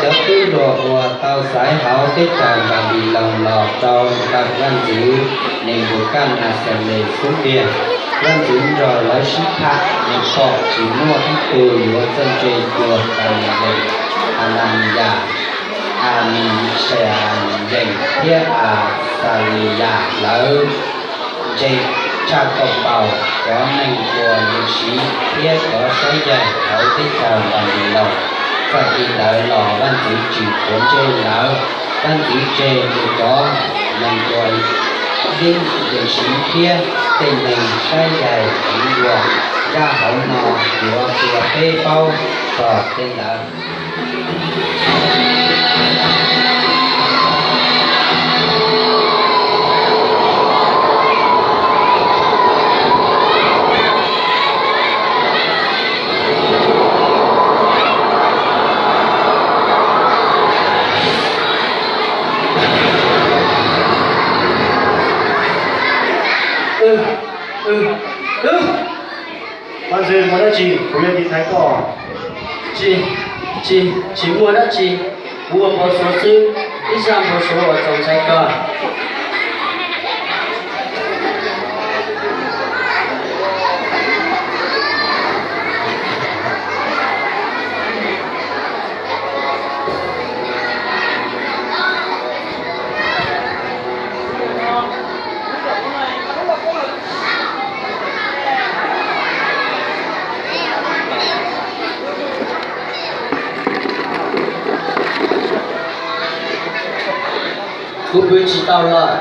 Cov tub hluas uas tau xaiv hauv teb chaws Npanpiloos los rau ntawm vaj ntxwv Nenpukajnexales xub ntiag, vaj ntxwv nrog lawv sib tham, nws pom tsis muaj ib tug yuav txawj ntse cuag Daniyees, Hananiyas, Amiseyees thiab Axaliyas. Lawv ntse tshaj tau npaum cov neeg ua yees siv thiab cov saib yaig hauv teb chaws Npanpiloos. Txawm li ntawd los vaj ntxwv tsis quav ntsej lawv. Vaj ntxwv tseg nws cov neeg ua yees siv thiab tej neeg saib yaig heev dua, zaj hauv no yuav qhia peb paub txog tej ntawd. Vaj ntxwv, muaj dab tsi kuv yuav tiv thaiv koj? Tsis, tsis, tsis muaj dab tsi. Kuv ua npau suav xwb, ib zaj npau suav uas txaus ntshai kawg. Kuv pw tsis tau lawm.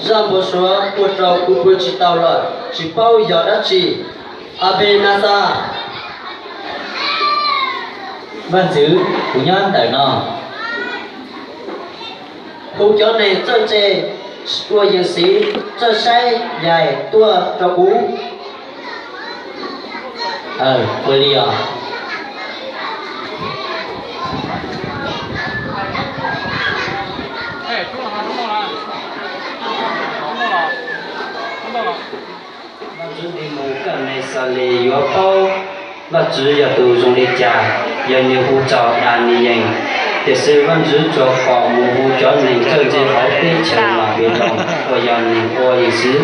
Zaj npau suav ua rau kuv pw tsis tau lawm, tsis paub yog dab tsi. Apenexas! Vaj ntxwv, kuv nyob ntawm no. Hu cov neeg txawj ntse, ua yees siv, txawj saib yaig tuaj rau kuv. Ua li os. Vaj ntxwv Nenpukajnexales yuav paub Vajtswv yog tus zoo li cas yog nws hu txog Daniyees. Tiam sis vaj ntxwv tsuas pom mus hu cov neeg txawj ntse hauv teb chaws Npanpiloos uas yog neeg ua yees siv,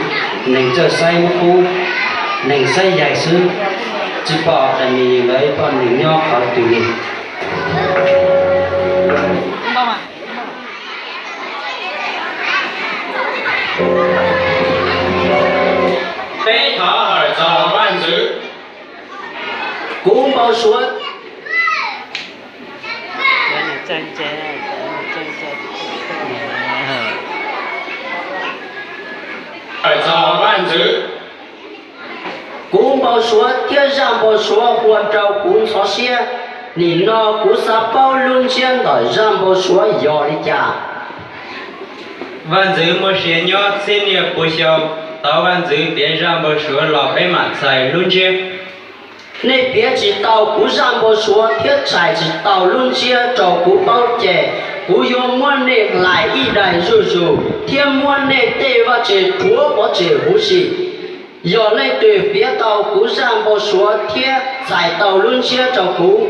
neeg txawj saib qub, neeg saib yaig xwb, tsis pom Daniyees lawv poj niam nyob qhov twg li. Peb thov hawm txog vaj ntxwv. Kuv npau suav. Hawm txog vaj ntxwv. Kuv npau suav thiab zaj npau suav ua rau kuv ntxhov siab. Nim no kuv xav paub lub ntsiab ntawm zaj npau suav yog li cas. Vaj ntxwv muaj sia nyob txhiab niaj pua xyoo, thov vaj ntxwv piav zaj npau suav los peb mam txhais lub ntsiab. Nej piav tsis tau kuv zaj npau suav thiab txhais tsis tau lub ntsiab rau kuv paub ces kuv yuav muab nej hlais ib daim zuj zus thiab muab nej tej vaj tse rhuav pov tseg huv si. Yog leej twg piav tau kuv zaj npau suav thiab txhais tau lub ntsiab rau kuv,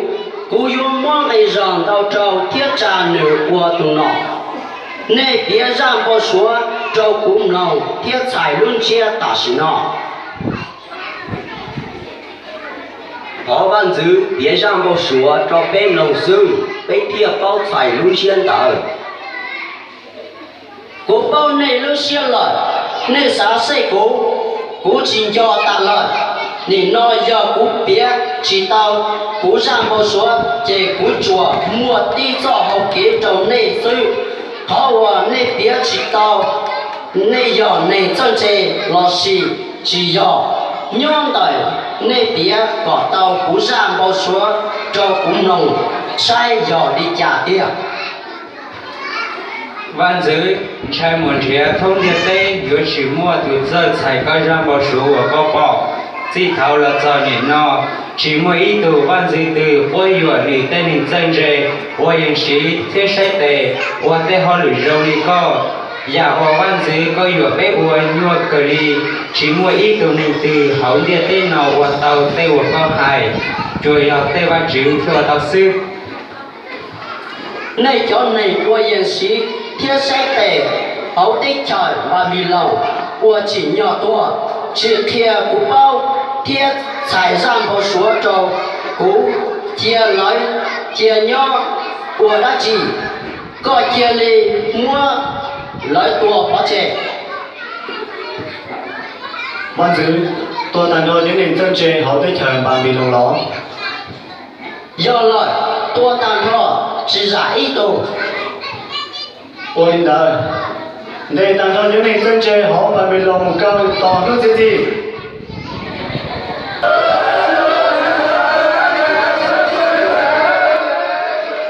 kuv yuav muab nqi zog ntau rau thiab tsa nws ua tus nom. Nej piav zaj npau suav rau kuv mloog thiab txhais lub ntsiab tam sim no. Thov vaj ntxwv piav zaj npau suav rau peb mloog xwb, peb thiaj paub txhais lub ntsiab ntawd. Kuv paub nej lub siab lawm, nej xav xej kuv, kuv tsis nco tas lawm. Nim no yog kuv piav tsis tau kuv zaj npau suav ces kuv tsuas muaj tib txoj hau kev rau nej xwb. Qhov uas nej piav tsis tau nej yog neeg txawj ntse los sis tsis yog, nyob ntawm nej piav kom tau kuv zaj npau suav rau kuv mloog saib yog li cas tiag. Vaj ntxwv, ntshai mus nrhiav thoob ntiaj teb yuav tsis muaj tus txawj txhais koj zaj npau suav uas koj pom. Txij thaud los txog nim no, tsis muaj ib tug vaj ntxwv twg quab yuam nws tej neeg txawj ntse, ua yees siv thiab saib tes, ua tej hauj lwm zoo li koj. Yam uas vaj ntxwv koj yuam peb ua nyuaj kawg li, tsis muaj ib tug neeg twg hauv ntiaj teb no ua tau tej uas koj hais, tsuas yog tej vaj tswv thiaj ua tau xwb. Nej cov neeg ua yees siv thiab saib tes hauv teb chaws Npanpiloos uas tsim nyog tuag, tsis qhia kuv paub thiab txhais zaj npau suav rau kuv, cia lawv cia nyob ua dab tsi? Koj cia li muab lawv tua pov tseg. Vaj ntxwv, tua tag nrho cov neeg txawj ntse hauv teb chaws Npanpiloos los? Yog lawm, tua tag nrho, tsis zam ib tug. Ua li ntawd, ntes tag nrho cov neeg txawj ntse hauv Npanpiloos mus kaw tos hnub txiav txim.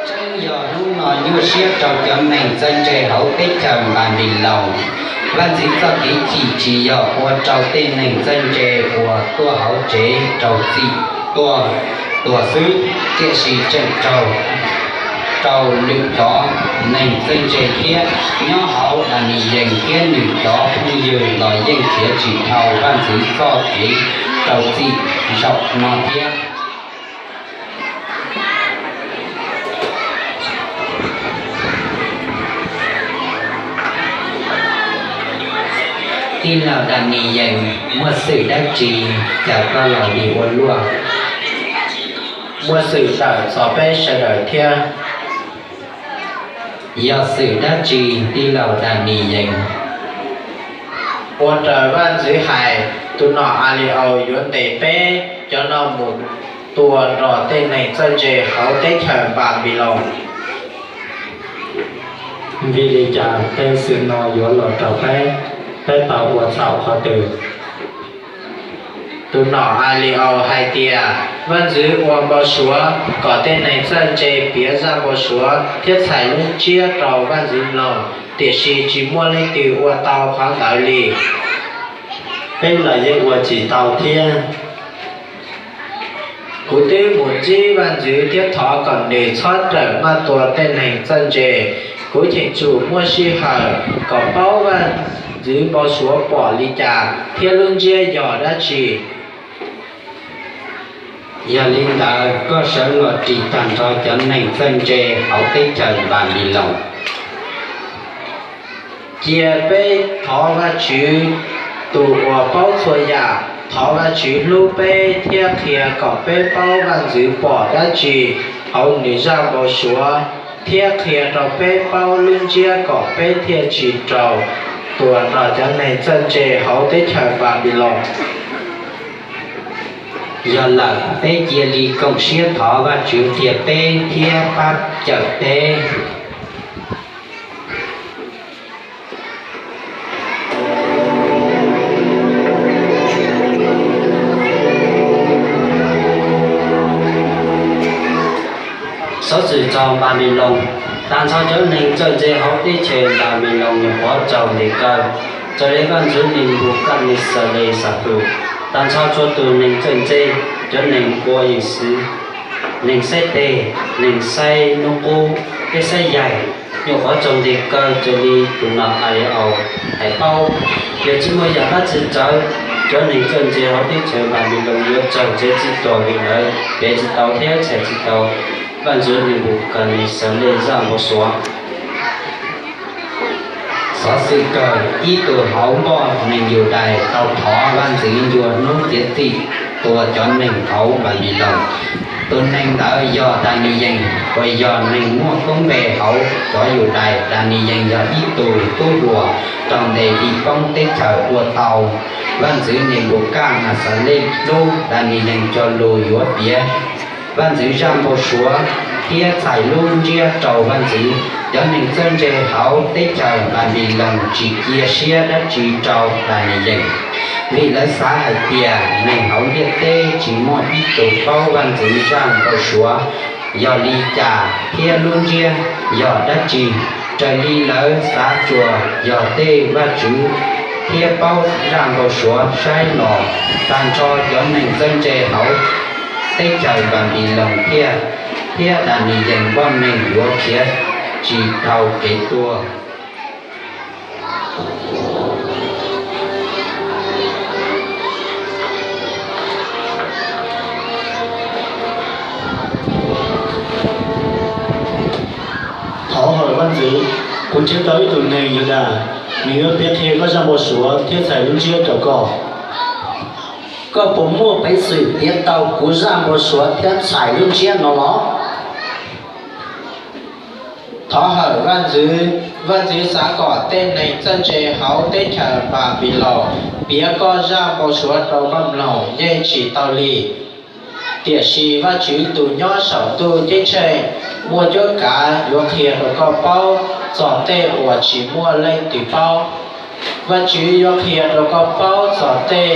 Tseeb yog hnub no nyuaj siab rau cov neeg txawj ntse hauv teb chaws Npanpiloos. Vaj ntxwv txoj kev chim tsis yog ua rau tej neeg txawj ntse uas tuaj hauv tsev rau txim tuag xwb, tiam sis tseem raug rau lwm cov neeg txawj ntse thiab. Nyob hauv Daniyees thiab nws cov phooj ywg los yeej khiav tsis dhau vaj ntxwv txoj kev rau txim zaum no thiab. Tij laug Daniyees, muaj xwm dab tsi cas koj los li ua luaj? Muaj xwm tawm txog peb sawv daws thiab. Yog xwm dab tsi, tij laug Daniyees? Ua raws vaj ntxwv hais, tus nom Aliaus yuav ntes peb cov no mus tua nrog tej neeg txawj ntse hauv teb chaws Npanpiloos. Vim li cas tej xwm no yuav los raug peb? Peb tau ua txhaum qhov twg? Tus nom Aliaus hais tias vaj ntxwv ua npau suav kom tej neeg txawj ntse piav zaj npau suav thiab txhais lub ntsiab rau vaj ntxwv mloog, tiam sis tsis muaj leej twg ua tau qhov ntawd li. Peb los yeej ua tsis tau thiab. Kuv twb mus ntsib vaj ntxwv thiab thov kom nws txhob rawm maj tua tej neeg txawj ntse. Kuv cheem tsum muaj sij hawm kom paub vaj ntxwv npau suav pom li cas thiab lub ntsiab yog dab tsi. Yog li ntawd, koj sawv los ris tag nrho cov neeg txawj ntse hauv teb chaws Npanpiloos. Cia peb thov Vajtswv, tus uas paub txhua yam, thov Vajtswv hlub peb thiab qhia kom peb paub vaj ntxwv pom dab tsi hauv nws zaj npau suav, thiab qhia rau peb paub lub ntsiab kom peb thiaj tsis raug tua nrog cov neeg txawj ntse hauv teb chaws Npanpiloos. Yog lawm, peb cia li koom siab thov Vajtswv qhia peb thiab pab cawm peb. Xov xwm txog Npanpiloos. Tag nrho cov neeg txawj ntse hauv teb chaws Npanpiloos nyuam qhuav raug ntes kaw, raws li vaj ntxwv Nenpukajnexales xav tus. Tag nrho txhua tus neeg txawj ntse, cov neeg ua yees siv, neeg saib tes, neeg saib hnub qub, thiab saib yaig, nyuam qhuav raug ntes kaw raws li tus nom Aliaus hais paub. Yog tsis muaj yam dab tsi txawv, cov neeg txawj ntse hauv teb chaws Npanpiloos yuav raug txiav txim tuag vim lawv piav tsis tau thiab txhais tsis tau vaj ntxwv Nenpukajnexales zaj npau suav. Xov xwm kawg, ib tug hauv npoj neeg Yudais tau thov vaj ntxwv ncua hnub txiav txim tua cov neeg hauv Npanpiloos. Tus neeg ntawd yog Daniyees, uas yog neeg muaj koob npe hauv cov Yudais. Daniyees yog ib tug tub hluas raug ntes vim poob teb chaws ua tau vaj ntxwv Nenpukajnexales hlub. Daniyees cog lus yuav piav vaj ntxwv zaj npau suav thiab txhais lub ntsiab rau vaj ntxwv. Cov neeg txawj ntse hauv teb chaws Npanpiloos tsis cia siab dab tsi rau Daniyees, vim lawv xav hais tias neeg hauv ntiaj teb tsis muaj ib tug paub vaj ntxwv zaj npau suav yog li cas thiab lub ntsiab yog dab tsi. Raws li lawv xav tsuas yog tej vaj tswv thiab paub zaj npau suav saib los. Tag nrho cov neeg txawj ntse hauv teb chaws Npanpiloos thiab, thiab Daniyees npoj neeg yuav khiav tsis dhau kev tuag. Vaj ntxwv, kuv nrhiav tau ib tug neeg Yudas, nws yuav piav qhia koj zaj npau suav thiab txhais lub ntsiab rau koj. Koj puas muaj peev xwm piav tau kuv zaj npau suav thiab txhais lub ntsiab no los? Thov hawm vaj ntxwv, vaj ntxwv xav kom tej neeg txawj ntse hauv teb chaws Npanpilaus piav koj zaj npau suav rau koj mloog yeej tsis tau li. Tiam sis Vajtswv tus nyob saum ntuj ceeb tsheej muaj cuab kav yuav qhia rau koj paub txog tej uas tsis muaj leej twg paub. Vajtswv yuav qhia rau koj paub txog tej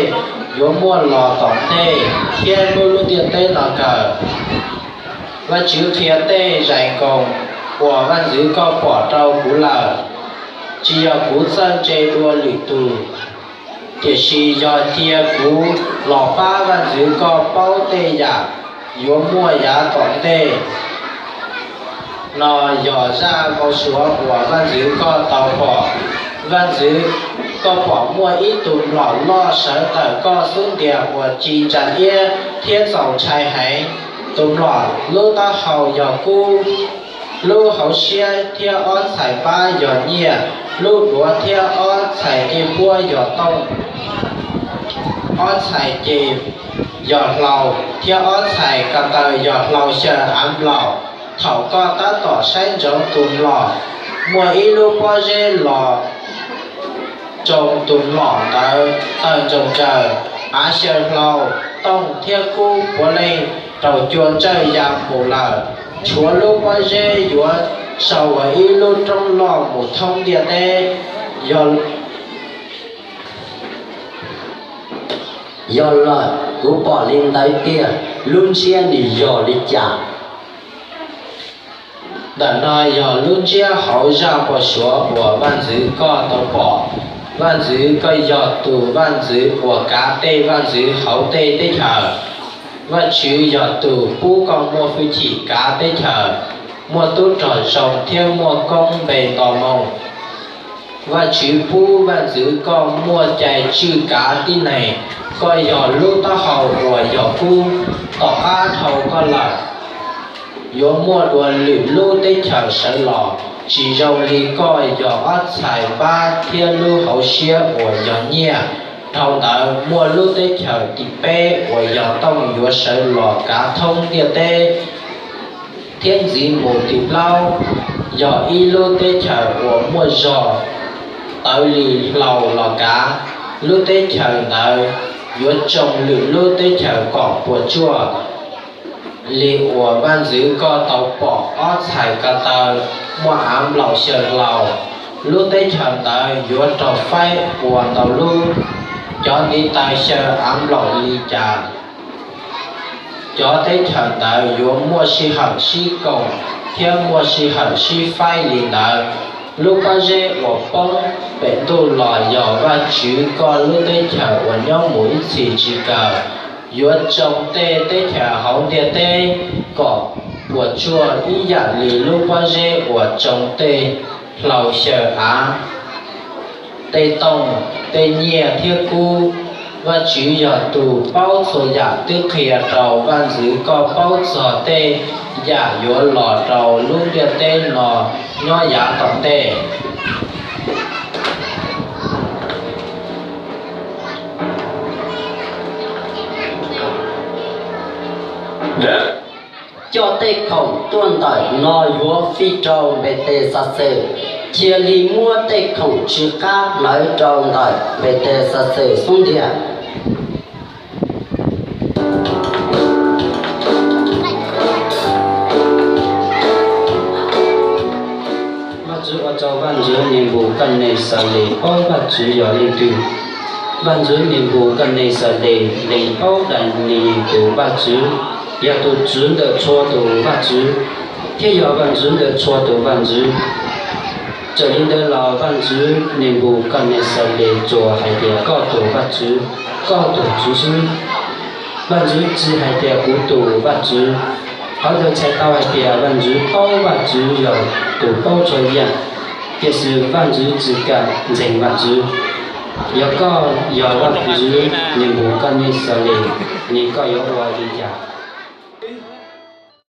yuav muaj los tom ntej thiab hnub lub ntiaj teb no kawg. Vajtswv qhia tej zais nkoos uas vaj ntxwv koj pom rau kuv lawm. Tsis yog kuv txawj ntse dua lwm tus, tiam sis yog cia kuv los pab vaj ntxwv koj paub tej yam yuav muaj yav tom ntej. No yog zaj npau suav uas vaj ntxwv koj tau pom. Vaj ntxwv, koj pom muaj ib tug mlom loj sawv ntawm koj xub ntiag uas ci ntsa iab thiab txaus ntshai heev. Tus mlom lub taub hau yog kub, lub hauv siab thiab ob txhais npab yog nyiaj, lub duav thiab ob txhais ncej puab yog tooj, ob txhais ces yog hlau, thiab ob txhais ko taw yog hlau xyaw av nplaum. Thaum koj tab tom saib ntsoov tus mlom, muaj ib lub pob zeb los tsoo tus mlom ntawd tawm ntsoos tsaws. Av xyaw hlau, tooj thiab kub puav leej raus cua ntsawj ya mus lawm, tshuav lub pob zeb yuav sau ua ib lub roob loj mus thoob ntiaj teb. Yog lawm, kuv pom li ntawd tiag, lub ntsiab nws yog li cas? Ntawm no yog lub ntsiab hauv zaj npau suav uas vaj ntxwv koj tau pom. Vaj ntxwv, koj yog tus vaj ntxwv uas kav tej vaj ntxwv hauv tej teb chaws. Vajtswv yog tus pub koj muaj hwj chim kav teb chaws, muaj tub rog zoo thiab muaj koob npe nto moo. Vajtswv pub vaj ntxwv koj muaj cai tswj kav tib neeg. Koj yog lub taub hau uas yog kub, tom qab dhau koj lawm yuav muaj dua lwm lub teb chaws sawv los tsis zoo li koj, yog ob txhais npab thiab lub hauv siab uas yog nyiaj. Dhau ntawd muaj lub teb chaws tim peb uas yog tooj yuav sawv los kav thoob ntiaj teb, thiab ntxiv mus tim plaub yog ib lub teb chaws uas muaj zog tawv li hlau los kav. Lub teb chaws ntawd yuav tsoo lwm lub teb chaws kom puas tsuaj li uas vaj ntxwv koj tau pom ob txhais ko taw muaj av nplaum xyaw hlau. Lub teb chaws ntawd yuav raug faib ua ntau lub. Cov ntiv taw xyaw av nplaum li cas, cov teb chaws ntawd yuav muaj sij hawm sib koom thiab muaj sij hawm sib faib li ntawd. Lub pob zeb uas poob pem ntuj los yog Vajtswv koj lub teb chaws uas nyob mus ib txhis tsis kawg. Yuav tsoo tej teb chaws hauv ntiaj teb kom puas tsuaj ib yam li lub pob zeb uas tsoo tej hlau xyaw av, tej tooj, tej nyiaj thiab kub. Vajtswv yog tus paub txhua yam twb qhia rau vaj ntxwv koj paub txog tej yam yuav los rau lub ntiaj teb no nyob yav tom ntej. Coj tej khoom tuaj ntawm no yuav fij rau Npetexaxes. Cia li muab tej khoom tsw qab hlawv rau ntawm Npetexaxes xub ntiag. Vajtswv ua rau vaj ntxwv Nenpukajnexales paub Vajtswv yog leej twg. Vaj ntxwv Nenpukajnexales lees paub Daniyees tus Vajtswv yog tus tswv ntawm txhua tus vaj tswv, thiab yog vaj ntxwv ntawm txhua tus vaj ntxwv. Txawm li ntawd los vaj ntxwv Nenpukajnexales tsuas hais tias koj tus vaj tswv, koj tus tswv xwb. Vaj ntxwv tsis hais tias kuv tus vaj tswv. Qhov ntawd txhais tau hais tias vaj ntxwv paub Vajtswv yog tus paub txhua yam, tiam sis vaj ntxwv tsis kam ntseeg Vajtswv. Yog koj yog vaj ntxwv Nenpukajnexales, ne koj yuav ua li cas?